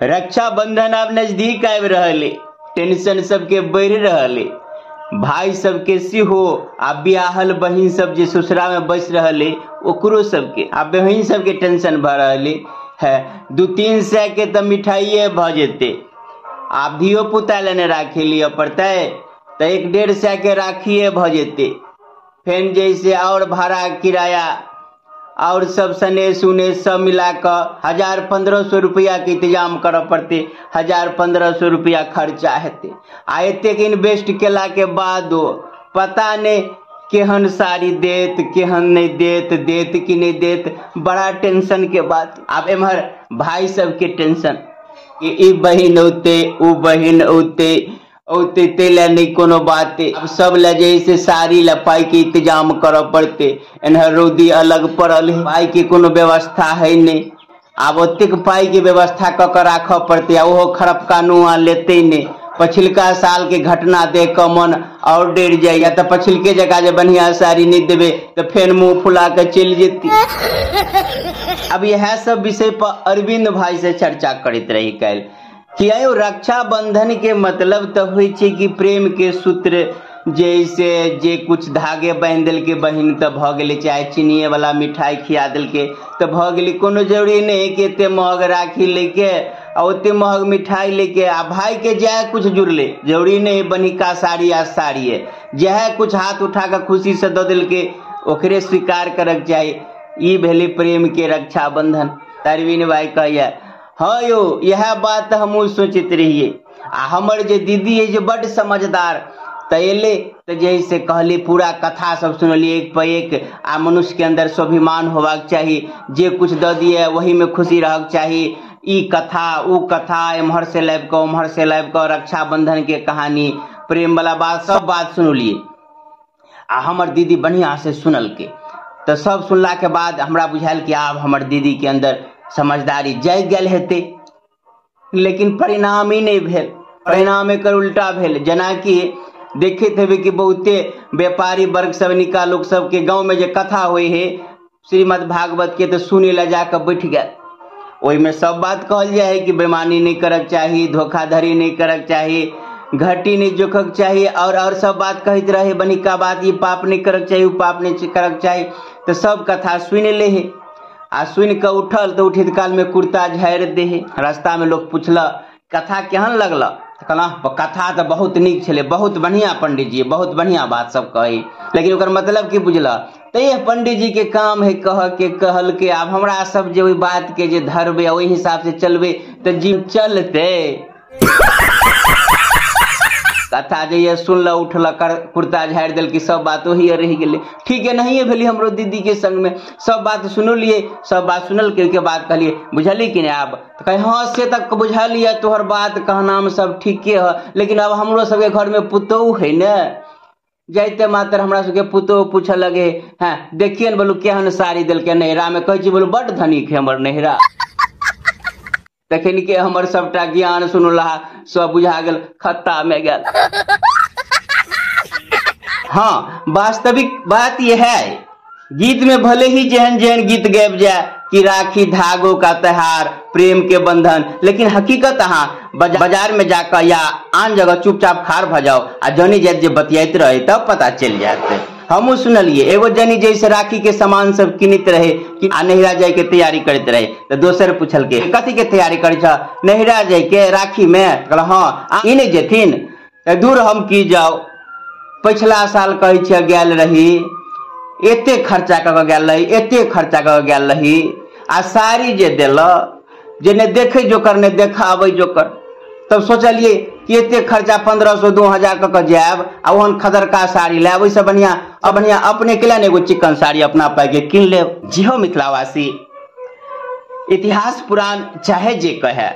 रक्षाबंधन आब नजदीक आबि रहल अइ, टेंशन सबके बढ़ि रहल अइ, भाई सबके सेहो, आ बियाहल बहिन सब जे ससुरा में बसि रहल अइ ओकरो सबके, आ बहिन सबके टेंशन भऽ रहल अइ। है 2-3 सए के तऽ मिठाइए भऽ जेतै, आब धियो पुता लए ने राखी लिअ पड़तै तऽ 1-1.5 सए के राखिए भऽ जेतै। फेन जैसे और भाड़ा किराया और सब सने सुने सब मिला कऽ 1000-1500 रुपया के इंतजाम करऽ पड़तै, 1000-1500 रुपया खर्चा हेतै। आ एतेक इन्वेस्ट केला के बादो पता नहि केहन साड़ी देत केहन नहि देत, देत कि नहि देत, बड़ा टेंशन के बात। आब एम्हर भाई सबके टेंशन कि ई बहिन औते उ बहिन औते औते तै लए नहि कोनो बात। आब सब लए जे है से साड़ी लए पाई के इंतजाम करऽ पड़तै, एन्हर रौदी अलग पड़ल है, पाई के कोनो व्यवस्था है नहि, आब ओतेक पाई के व्यवस्था कऽ कऽ राखऽ पड़तै। आ ओहो खरपका नुआ लेतै नहि। पछिलका साल के घटना देख कऽ मन और डरि जाइए, तऽ पछिलके जगह जे बढ़िया साड़ी नहि देबै तऽ फेर मुँह फुला कऽ चलि जेतै। अब इएह सब विषय पर अरविंद भाई से चर्चा करैत रही काल्हि कि आयो रक्षाबंधन के मतलब तऽ होइ छै कि प्रेम के सूत्र, जैसे जे कुछ धागे बान्हि देलकै बहिन तऽ भऽ गेलै, चाहे चीनिये वाला मिठाई खिया देलकै तऽ भऽ गेलै। कोनो जरूरी नहि है कि एते महग राखी लैके आ ओते महग मिठाई लैके, आ भाई के जएह कुछ जुड़लै, जरूरी नहि है बनिका साड़ी आ साड़िये, जएह कुछ हाथ उठा कऽ खुशी से दऽ देलकै ओकरे स्वीकार करक चाही। ई भेलै प्रेम के रक्षाबंधन। अरविंद भाई कहैया हाँ यौ इएह बात हमहूँ सोचैत रहियै। आ हमर जे दीदी है जे बड्ड समझदार, तऽ एलै तऽ जे से कहली पूरा कथा सब सुनलियै एक पर एक। आ मनुष्य के अंदर स्वाभिमान होबाक चाही, जे कुछ दऽ दिए वही में खुशी रहक चाही। ई कथा उ कथा, एम्हर से लाबि कऽ उम्हर से लाबि कऽ रक्षाबंधन के कहानी, प्रेम वाला बात, सब बात सुनलियै। आ हमर दीदी बढ़िया से सुनलकै, तऽ सब सुनला के बाद हमरा बुझायल कि आब हमर दीदी के अंदर समझदारी जागि गेल हेतै, लेकिन परिणाम ही नहि भेल, परिणाम एकर उल्टा भेल। जेनाकि देखैत हेबै कि बहुते व्यापारी वर्ग सब निका लोक सबके गाँव में जे कथा होइ है श्रीमद् भागवत के, तऽ सुनै लए जाकऽ बैठ गेल। ओहिमे सब बात कहल जाइ है कि बेईमानी नहि करक चाही, धोखाधड़ी नहि करक चाही, घटी नहि जोखक चाही, और सब बात कहैत रहे बनिका बात, ई पाप नहि करक चाही उ पाप नहि करक चाही। तऽ सब कथा सुनि ले है, आ सुनि कऽ उठल तऽ उठैत काल में कुर्ता झाड़ि दे है। रास्ता में लोग पुछलक कथा केहन लगल, तऽ कहलक कथा तऽ बहुत नीक छलै, बहुत बढ़िया पंडित जी, बहुत बढ़िया बात सब कहै, लेकिन ओकर मतलब की बुझलक? तऽ यह पंडित जी के काम है कह के कहलके, आब हमरा सब जे ओहि बात के जे धरबै ओहि हिसाब से चलबै तऽ जी चलतै। कथा जे ये सुनल उठल कुर्ता झाड़ि देलकै, सब बात ओही रहि गेलै। ठीक है, नहिए भेलै हमरो दीदी के संग में, सब बात सुनलियै, सब बात सुनलकै, ओहिके बाद कहलियै बुझलियै कि नहि आब? तऽ कहै हँ से तऽ बुझलियै तोहर बात कहनाम सब ठीके है, लेकिन आब हमरो सबके घर में पुतोहु है ने, जाइते मात्र हमरा सबके पुतोहु पूछऽ लगे, हँ देखिए ने बोलू केहन साड़ी देलकै नैहरा में, कहै छी बोलू बड्ड धनिक है हमर नैहरा। तखन के हमर सबटा ज्ञान सुनला सब बुझा गेल खत्ता में गेल। हाँ वास्तविक बात यह है, गीत में भले ही जेहन जेहन गीत गाबि जाए कि राखी धागों का त्योहार प्रेम के बंधन, लेकिन हकीकत अहाँ बाजार में जाकर या आन जगह चुपचाप खाड़ भऽ जाओ आ जनी जात जे बतियाइत रहे तब पता चलि जायत। हमहूँ सुनलियै एगो जनी जैसे राखी के सामान सब किनैत रहे कि आ नैहरा जाय के तैयारी करैत रहे, तऽ दोसर पुछलकै कथी के तैयारी करै छह? नैहरा जाय के राखी में? कहल हाँ। आ ई नहि जेथिन? तऽ दूर हम की जाउ, पछिला साल कहै छियै गेल रही, एते खर्चा कऽ कऽ गेल रही, एते खर्चा कऽ कऽ गेल रही, आ साड़ी जे देलक जे नहि देखै जोकर नहि देखाबै जोकर। तब सोचलियै कि एते खर्चा 1500-2000 कऽ कऽ जायब आ ओहन खदरका साड़ी लायब, ओहिसँ बढ़िया बढ़िया अपने के लिए एगो चिकन साड़ी अपना पाइ के कीन लेब। जी हो मिथिलावासी, इतिहास पुराण चाहे जे कहे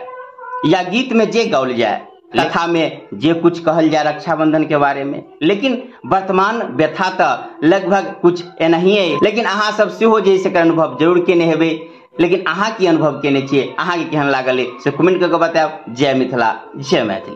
या गीत में जे गाओल जाए, कथा में जे कुछ कहल जाए रक्षाबंधन के बारे में, लेकिन वर्तमान व्यथा तऽ लगभग कुछ एनाहिए है। लेकिन अहाँ सब सेहो जे एकर अनुभव जरूर केने हेबै, लेकिन अहाँ की अनुभव केने छियै, अहाँ के केहन लागल से कमेंट कऽ के बतायब। जय मिथिला, जय मैथिली।